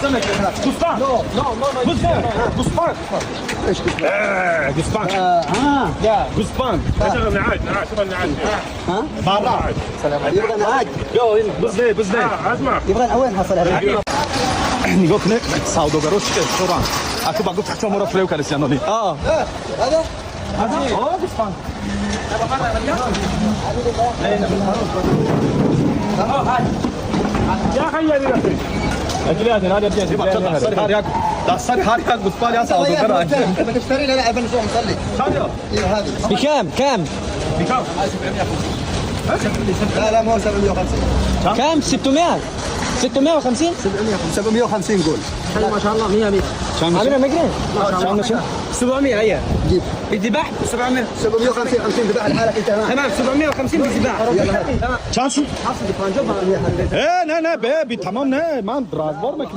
گوسفند. گوسفند. گوسفند. ايش تسمع؟ گوسفند. اه. گوسفند. شغل نعاج، نعاج، شغل نعاج. بره. يبغى نعاج. بزنه بزنه. اسمع. يبغى وين حصل هذا؟ نگاه کنه савдогаро чӣ хел аку ба гуфт хачо моро фиреб кардисянони. هذا؟ Гӯсфанд. يا اخي يا اخي. Дар сари ҳар як гӯсфанд як савдогар. تبى تشتري؟ لا لا، بنروح نصلي. ايوه هذه. بكام كام؟ لا لا، مو 750. كام؟ 600، 650. 750 قول. ما شاء الله، 100 100. عاملها مجري 700 هي. جيب. بالذبح 700. 750، 50 ذبح لحالك انت ما. تمام، 750 بالذبح. يلا. تمام. Чанд шуд? Э, не, не, бе, би тамом, не, ман разбор мекунам.